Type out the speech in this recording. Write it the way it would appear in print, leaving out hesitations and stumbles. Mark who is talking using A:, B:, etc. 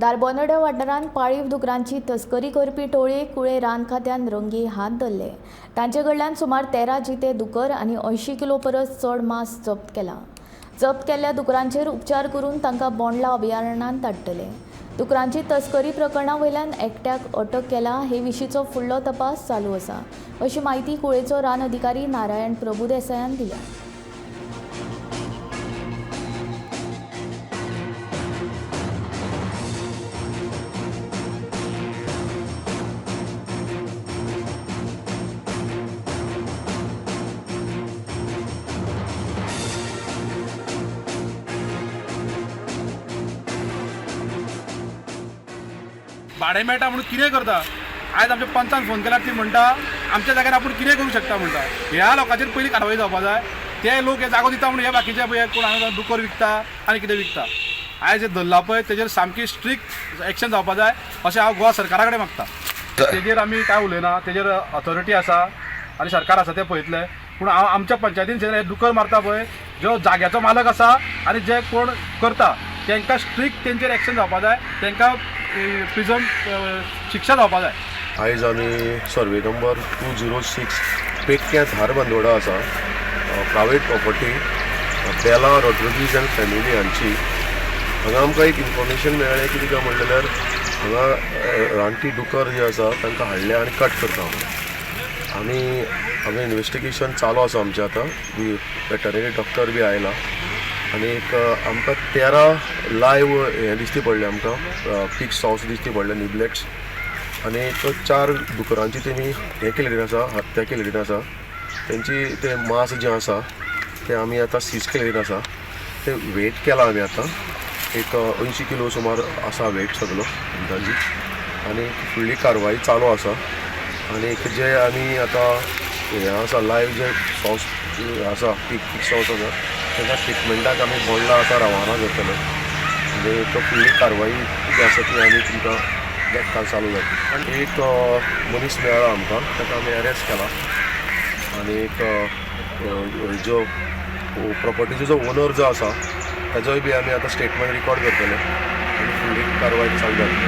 A: धारबांदोड्या वाठारांत पाळीव दुकरांची तस्करी करपी टोळयेक कुळे रान खात्यान रंगी हात धरले. तांचे कडल्यान सुमार 13 जिते दुकर आनी 80 किलो परस चड मांस जप्त केला. जप्त केल्ल्या दुकरांचेर उपचार करून तांकां बोंडला अभयारण्यांत धाडटले. दुकरांची तस्करी प्रकरणा वयल्यान एकट्याक अटक केला. हे विशींचो फुडलो तपास चालू आसा अशी म्हायती कुळेचो रान अधिकारी नारायण प्रभुदेसायान दिल्या.
B: भाडें मेळटा म्हणून कितें करता. आयज आमच्या पंचान फोन केल्यार ती म्हणटा आमच्या जाग्यार आपूण कितें करूंक शकता म्हणटा. ह्या लोकांचेर पयलीं कारवाय जावपा जाय. ते लोक हे जागो दिता म्हणून हे बाकीचे पळय कोण हांगा दुकर विकता आनी कितें विकता. आयज जे धरला पळय तेजेर सामकी स्ट्रिक्ट एक्शन जावपा जाय अशें हांव गोवा सरकारा कडेन मागता. तेजेर आमी कांय उलयना, तेजेर ऑथॉरिटी आसा आनी सरकार आसा ते पळयतले. पूण हांव आमच्या पंचायतीन हे दुकर मारता पळय जो जाग्याचो मालक आसा आनी जे कोण करता तांकां स्ट्रिक्ट तेंचेर एक्शन जावपा जाय, तांकां प्रिजन शिक्षा जावपा जाय.
C: आयज आमी सर्वे नंबर 206 पेटक्या धारबांदोडा आसा, private property, Bela Rodrigues and family हांची. हांगा आमकां एक इन्फॉर्मेशन मेळ्ळें कितें काय म्हणलें जाल्यार हांगा रानटी डुकर जे आसा तांकां हाडले आनी कट करता म्हणून. आनी हांगा इन्वेस्टिगेशन चालू आसा आमचें आतां, वेटरनरी डॉक्टर बी आयला आनी एक आमकां 13 लायव हें दिश्टी पडलें आमकां, पीक सॉस दिश्टी पडलें, निबलेट्स, आनी एक 4 दुकरांची तेमी हें केलेली आसा, हत्या केलेली आसा. तेंची तें मांस जें आसा तें आमी आतां सीज केलेलें आसा. तें वेट केलां आमी आतां, एक 80 किलो सुमार आसा वेट सगलो अंदाजी. आनी फुडली कारवाई चालू आसा. आनी एक जे आमी आतां हें आसा लायव जे सॉस आसा, पीक सॉस आसा, ताका ट्रिटमेंटाक आमी बोंडला आतां रवाना करतले. आनी एक फुडली कारवाई जी आसा ती आमी तुमकां काल चालू जातली. आनी एक मनीस मेळ्ळा आमकां, ताका आमी अरेस्ट केला. आनी एक जो प्रॉपर्टीचो जो ओनर जो आसा ताजोय बी आमी आतां स्टेटमेंट रिकॉर्ड करतले आनी फुडली कारवाई चालू जातली.